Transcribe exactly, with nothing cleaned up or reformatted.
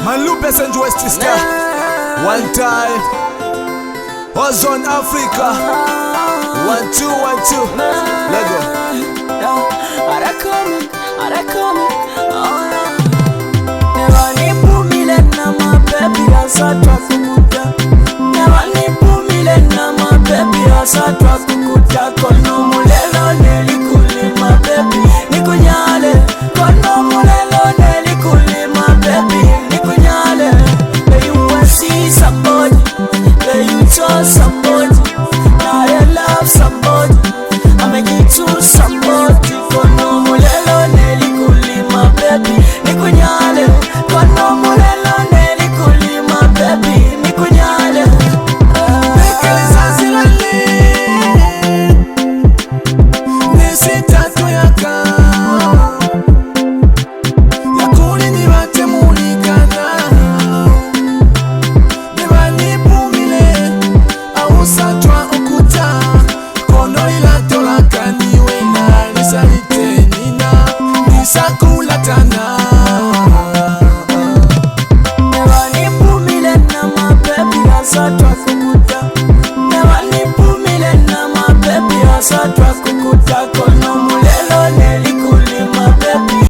Manlube Saint West Star. One time. Ozone Africa. One, two, one, two. Let go. Are coming, are coming. Ne ba ni pumile na mapepi a sa twa kukuta. Ne ba ni pumile na mapepi a sa twa kukuta. Kono mulelo ne li kuli mapepi ni ku nyale. Kono mulelo ne li kuli mapepi ni ku nyale. Be you will see somebody, be you told somebody, now you love somebody, I make it to somebody. Kono mulelo ne li kuli mapepi ni ku nyale. Kono mulelo ne li kuli mapepi ni ku nyale. Beke lizazi la le, ne si tato ya ka ya kuli ni bate mulikana. Ne ba ni pumile, a u sa twa ukuta. Kono lilato la ka ni wena li sa li teñi na, ni sa ku latana. Ne ba ni pumile na mapepi a sa twa kukuta. Ne ba ni pumile na mapepi a sa twa kukuta. Kono